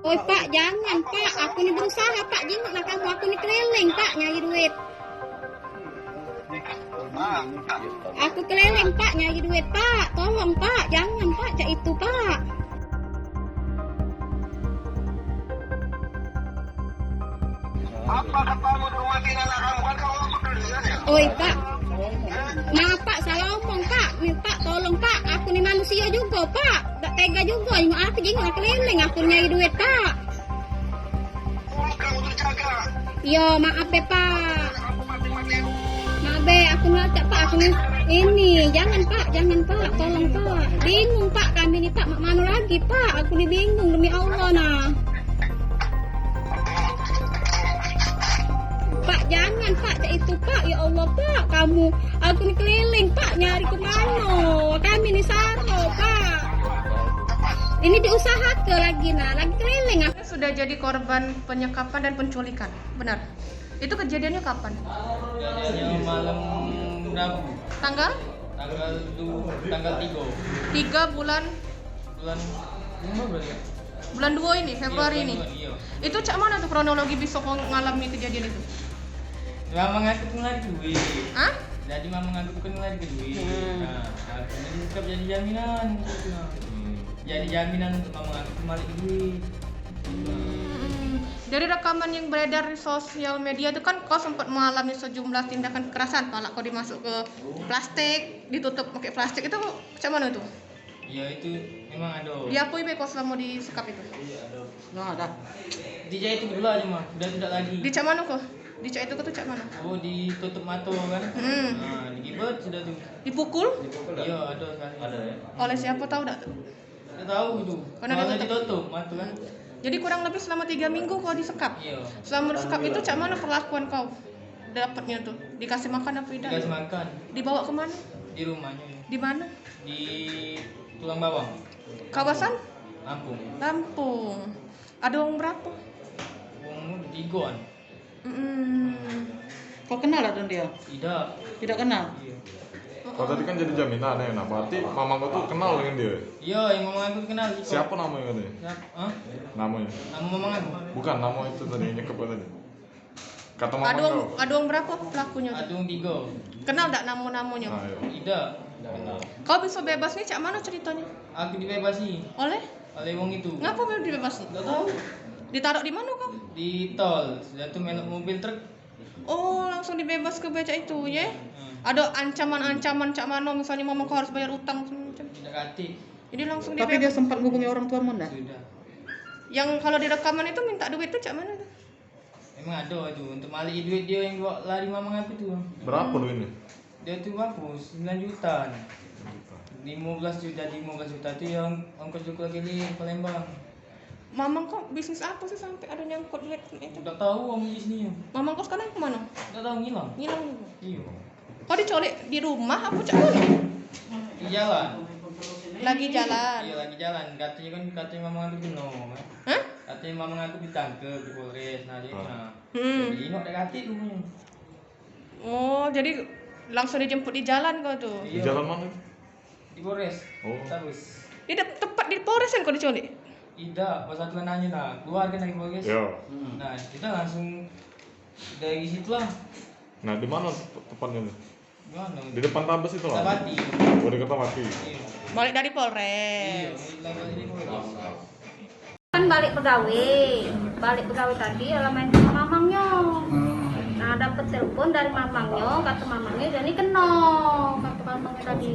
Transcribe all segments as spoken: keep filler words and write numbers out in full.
Oi, Pak, jangan, Pak. Aku ni berusaha, Pak. Jingok nak kamu. Aku ni keliling, Pak, nyari duit. Aku keliling, Pak, nyari duit, Pak. Tolong, Pak. Jangan, Pak. Cak itu, Pak. Apa katamu di rumah sini anak kamu? Kan kamu masuk dulu ya? Oi, Pak. Maaf, Pak, salah omong, Pak. Ni, Pak, tolong, Pak. Aku ni manusia juga, Pak. Tak tega juga. Jingok aku, jingok aku keliling. Aku nyari duit, Pak. Kamu terjaga. Yo, maaf be, Pak. Maaf be, aku ngelacak, Pak. Aku ni ini, jangan, Pak, jangan, Pak. Tolong, Pak. Bingung, Pak, kami ni, Pak. Mak mano lagi, Pak? Aku ni bingung demi Allah nah. Pak, jangan, Pak, cak itu, Pak. Ya Allah, Pak, kamu. Aku ni keliling, Pak, nyari ke mano? Kami ni saro, Pak. Ini diusahake lagi nah, lagi keliling aku. Sudah jadi korban penyekapan dan penculikan, benar? Itu kejadiannya kapan? Kejadiannya malam Rabu. Tanggal? Tanggal du, tanggal tiga. Tiga bulan? Bulan, bulan berapa ya? Bulan dua ini, Februari ini. Iya, bulan dua, iya. Itu cak mano tuh kronologi bisa kau ngalami kejadian itu? Mamang aku tuh lari duit. Hah? Jadi mamang aku tuh kan lari duit. Hmm. Nah, aku ini tetap jadi jaminan. Jadi jaminan untuk mamang aku tuh balik duit. Hmm. Dari rekaman yang beredar di sosial media itu kan kau sempat mengalami sejumlah tindakan kekerasan, palak kau dimasuk ke plastik, ditutup pakai plastik itu cak mano tuh? Iya, itu memang ada. Diapoi be kau selama disekap itu? Nah, dah. Dijahit itu dulu aja mah, udah tidak lagi. Di cak mano kau? Di cak itu kau tuh cak mano? Oh, ditutup mata kan? Hmm. Nah, digibet sudah tuh. Dipukul? Iya, ada sekali. Ada ya? Oleh siapa tahu dak tuh? Tidak tahu itu. Karena ditutup. Ditutup mata kan? Jadi kurang lebih selama tiga minggu kau disekap? Iya. Selama disekap itu cak mano perlakuan kau? Dapatnya tuh dikasih makan apa tidak? Dikasih makan. Dibawa ke mana? Di rumahnya. Di mana? Di Tulang Bawang. Kawasan? Lampung. Lampung. Ada orang berapa? Orang tigaan. Mm-mm. Kau kenal tak dengan dia? Tidak. Tidak kenal? Iya. Kau tadi kan jadi jaminan ya, nah berarti mamang kau tuh kenal dengan dia? Iya, yang mamang aku tuh kenal. Siapa namanya katanya? Siapa? Hah? Namanya? Nama mamang aku? Bukan, nama itu tadi yang nyekep kau tadi. Kata mamang kau. Ada orang berapa pelakunya tuh? Ada orang tiga. Kenal tak nama-namanya? Nah, iya. Tidak. Tidak kenal. Kau bisa bebas ni cak mano ceritanya? Aku dibebasi. Oleh? Oleh wong itu. Ngapa belum dibebasi? Tidak tahu. Ditaruh di mana kau? Di tol. Sudah tu melok mobil truk. Oh, langsung dibebas ke becak itu, ya? Hmm. Ada ancaman-ancaman cak mano, misalnya mamang kau harus bayar utang macam. Tidak katik. Jadi langsung dibebas. Tapi dia sempat menghubungi orang tuamu ndak? Sudah. Yang kalau di rekaman itu minta duit tuh cak mano tuh? Emang ada itu untuk malik duit dia yang bawa lari mamang aku tuh. Berapa duitnya? Dia tuh aku sembilan juta. Lima belas juta, lima belas juta tuh yang ongkos juga keliling Palembang. Mamang kau bisnis apa sih sampai ada nyangkut duit itu? Tidak tahu wong bisnisnya. Mamang kau sekarang ke mana? Tidak tahu, ngilang. Ngilang juga. Iya. Kau diculik di rumah apa cak mana? Di jalan. Lagi jalan. Iya, lagi jalan. Katanya kan, katanya mamang aku kena. Hah? Katanya mamang aku ditangkap di Polres. Nah, jadi nah. Hmm. Jadi ini ada katik rumahnya. Oh, jadi langsung dijemput di jalan kau tuh? Di jalan mana? Di Polres. Oh. Terus. Di de-, tempat di Polres kan kau diculik? Tidak, pas aku nanya nah, keluar kan dari Polres. Yo. Hmm. Nah, kita langsung dari situ lah. Nah, di mana temp-, tempatnya tuh? Di mana? Di depan Tabes itu lah. Kertapati. Oh, di Kertapati. Iya. Balik dari Polres. Iya, balik dari Polres. Kan balik begawe, balik begawe tadi lah main ke rumah mamangnyo. Nah, dapet telepon dari mamangnyo, kata mamangnyo, "Jadi keno," kata mamangnyo tadi.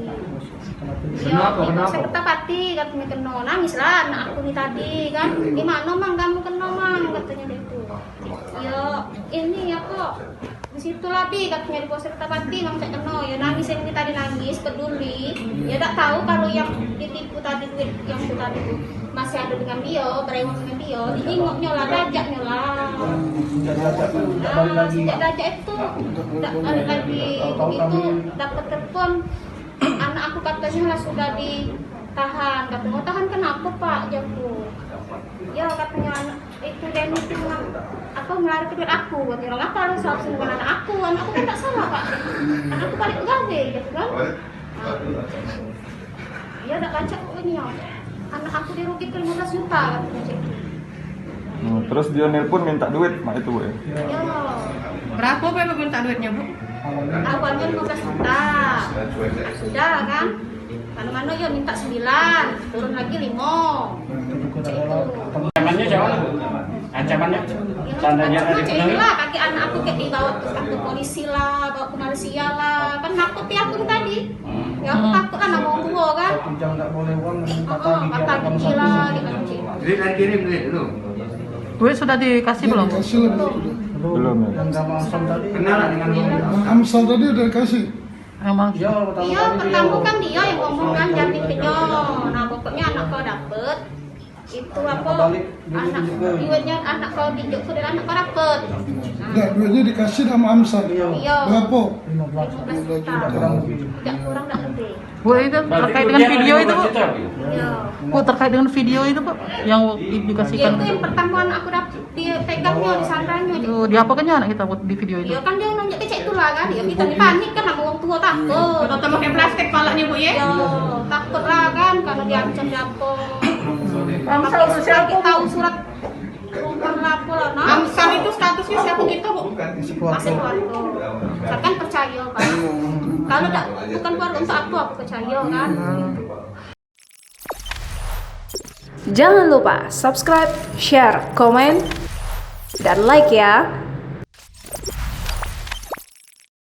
"Yo, itu saya Kertapati," katanya, "keno." Nangis lah anak aku ni tadi kan. "Di mana, Mang, kamu keno, Mang?" katanya dia itu. "Yo, ini ya kok." Di situ lah, Bi, katanya di Polsek Kertapati, Mang, cak keno. Ya, nangis, yang tadi nangis, peduli. Ya, dak tahu kalau yang ditipu tadi, duit yang itu tadi tu masih ada dengan dia, berewang dengan dia. Dijingoknyo lah, diajaknyo lah. Nah, sejak diajak itu, dak balik lagi. Begitu dapat telepon, anak aku katanya lah sudah ditahan. Katanya, "Tahan kenapa, Pak?" Jaku. Ya, katanya anak Itu Denny itu nang-, apa, melarikan duit aku, buat orang apa lu sahab sumbangan anak aku, anak aku kan tak salah, Pak. Anak aku balik begawe, gitu kan. Nah, dia dak baca kok ini, ya. Anak aku dirugikan lima belas juta, katanya macam itu. Hmm, terus dia nelpon minta duit, mak itu, Bu, ya? Yo. Berapa, Bu, minta duitnya, Bu? Awalnya lima belas juta. Sudah kan? Mano-mano yo minta sembilan, turun lagi lima. Ancamannya siapa? Ancamannya? Seandainya ada dipenuhi? Lah, kaki anak aku kayak dibawa ke kantor polisi lah, bawa ke Malaysia lah. Kan nakuti aku tadi. Ya, aku takut lah nang wong tua kan. Satu jam tak boleh uang, kata gigi lah, gitu. Duit dah kirim duit dulu. Duit sudah dikasih belum? Dikasih lah, belum. Belum, ya. Yang sama Amsal tadi. Kenal lah dengan Amsal tadi udah dikasih. Emang. Iya, pertama kan dia yang ngomong kan, jamin ke dia. Nah, pokoknya anak kau dapet. Itu apa? Anak, duitnya anak kau dijuk sudah anak kau dapet. Nah. Dah, duitnya dikasih sama Amsal. Iya. Berapa? Lima belas juta. Tidak kurang, tidak lebih. Bu, itu terkait dengan video itu, Bu. Iya. Bu, terkait dengan video itu, Bu, yang dikasihkan. Ya, itu yang pertama anak aku dapet. Dia pegangnya, disandranya. Oh, diapakannya anak kita, Bu, di video itu? Ya kan dia nunjuk kecek tu lah kan. Ya kita ni panik kan, sama orang tua takut. Atau pakai plastik kepalanya, Bu, ya? Ya, takut lah kan kalau diancam diapa. Amsal itu siapa, Bu? Tahu surat rumah lapor lah, nah. Amsal itu statusnya siapa kita, Bu? Masih keluarga. Saya kan percaya kan. Kalau tak, bukan keluarga untuk aku, aku percaya kan. Jangan lupa subscribe, share, komen, dan like ya.